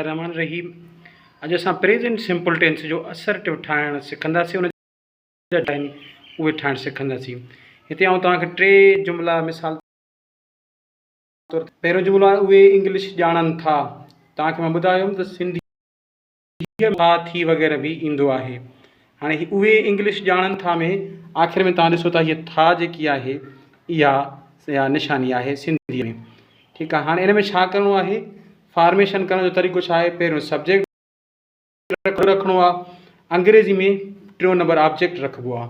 الرحمان الرحيم اڄ اسان پريزنٽ سمپل ٽينس جو اسرٽو ٺاهڻ سکنداسين ان جا آهن اهي ٺاهڻ سکنداسين هتي آئون توهان کي ٽي جملا مثال طور پهريون جملو آهي اهي انگلش ڄاڻن ٿا توهان کي مان ٻڌايو هيم ته سنڌي ٿا ٿي وغيره به ايندو آهي هاڻي اهي انگلش ڄاڻن ٿا ۾ آخر ۾ توهان ڏسو ٿا هي ٿا جيڪي آهي اها نشاني آهي سنڌي ۾ ٺيڪ آهي هاڻي ان ۾ ڇا ڪرڻو آهي فارميشن ڪرڻ جو طريقو ڇا آهي پهريون سبجيڪٽ رکڻو آهي انگريزي ۾ ٽيون نمبر آبجيڪٽ رکبو آهي.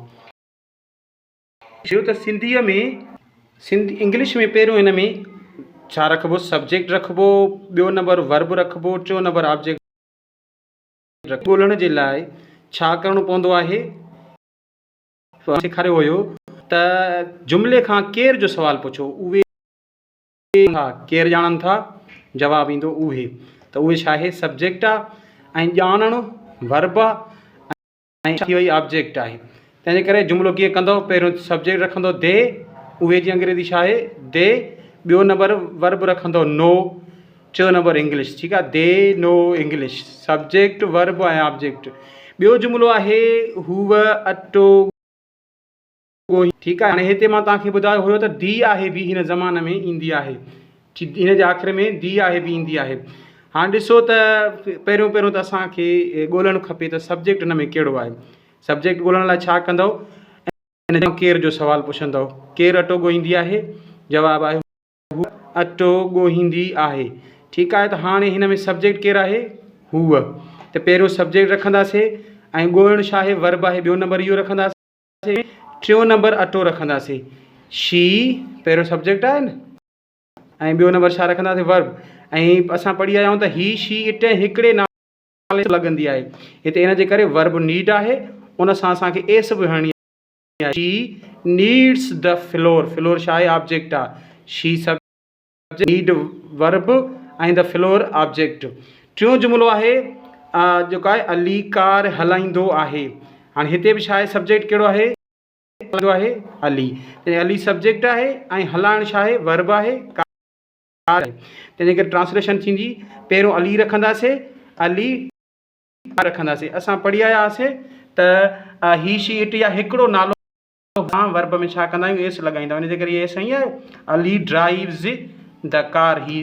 ڇو ته سنڌيء ۾ سنڌ انگلش ۾ پهريون هن ۾ ڇا رکبو سبجيڪٽ رکبو ٻيو نمبر ورب رکبو ٽيون نمبر آبجيڪٽ ڳولڻ جي لاء ڇا ڪرڻو پوندو آهي؟ سيکاريو هيو ته جملي کان ڪير جو سوال پڇو اهي ٿا ڪير ڄاڻن ٿا؟ جواب ايندو اهي. ته اهي ڇا آهي؟ سبجيڪٽ آ ۽ ڄاڻڻ ورب آ ۽ ٿي وئي آبجيڪٽ آهي. تنهن جي ڪري جملو ڪيئن ڪندؤ؟ پهريون سبجيڪٽ رکندو the، اهي جي انگريزي ڇا آهي؟ The، ٻيو نمبر ورب رکندو نو، ٽيون نمبر انگلش ٺيڪ آ they know English subject verb ۽ object. ٻيو جملو آهي هوء اٽو. ڳوهي. ٺيڪ آهي هاڻي هتي مان توهان کي ٻڌايو هيو ته the آهي به هن زمان ۾ ايندي آهي هن جي آخر ۾ the آهي به ايندي آهي هاڻي ڏسو ته پهريون پهريون ته اسان کي ڳولڻ کپي ته سبجيڪٽ هن ۾ ڪهڙو آهي سبجيڪٽ ڳولڻ لاء ڇا ڪندؤ ان ڪير جو سوال پڇندؤ ڪير اٽو ڳوهيندي آهي جواب آهي هوء اٽو ڳوهيندي آهي. ٺيڪ آهي ته هاڻي هن ۾ سبجيڪٽ ڪير آهي؟ هوء. ته پهريون سبجيڪٽ رکنداسين ۽ ڳوهڻ ڇا آهي؟ ورب آهي ٻيو نمبر اهو رکنداسين. ٽيون نمبر اٽو رکنداسين. She پهريون سبجيڪٽ آهي نه ۽ ٻيو نمبر ڇا رکنداسين؟ ورب. ۽ اسان پڙهي آيا آهيون ته هي، شي، it ۽ هڪڙي نالي لڳندي آهي. هتي ان جي ڪري ورب نيڊ آهي ان سان اسان کي ايس به هڻڻي she needs the flour flour ڇا آهي آبجيڪٽ آ شي subject need verb ۽ the floor object ٽيون جملو آهي جيڪو آهي علي ڪار هلائيندو آهي هاڻي هتي به ڇا آهي سبجيڪٽ ڪهڙو آهي هلائيندو آهي علي تنهن علي سبجيڪٽ آهي ۽ هلائڻ ڇا آهي ورب آهي ڪار آهي تنهن جي ڪري ٽرانسليشن ٿيندي پهريون علي رکنداسي علي رکنداسين. اسان پڙهي آيا هئاسين ته هي، شي، it يا هڪڙو نالو سان ورب ۾ ڇا ڪندا آهيون ايس لڳائيندا آهيون ان جي ڪري ايس هنئي آهي Ali drives the car he.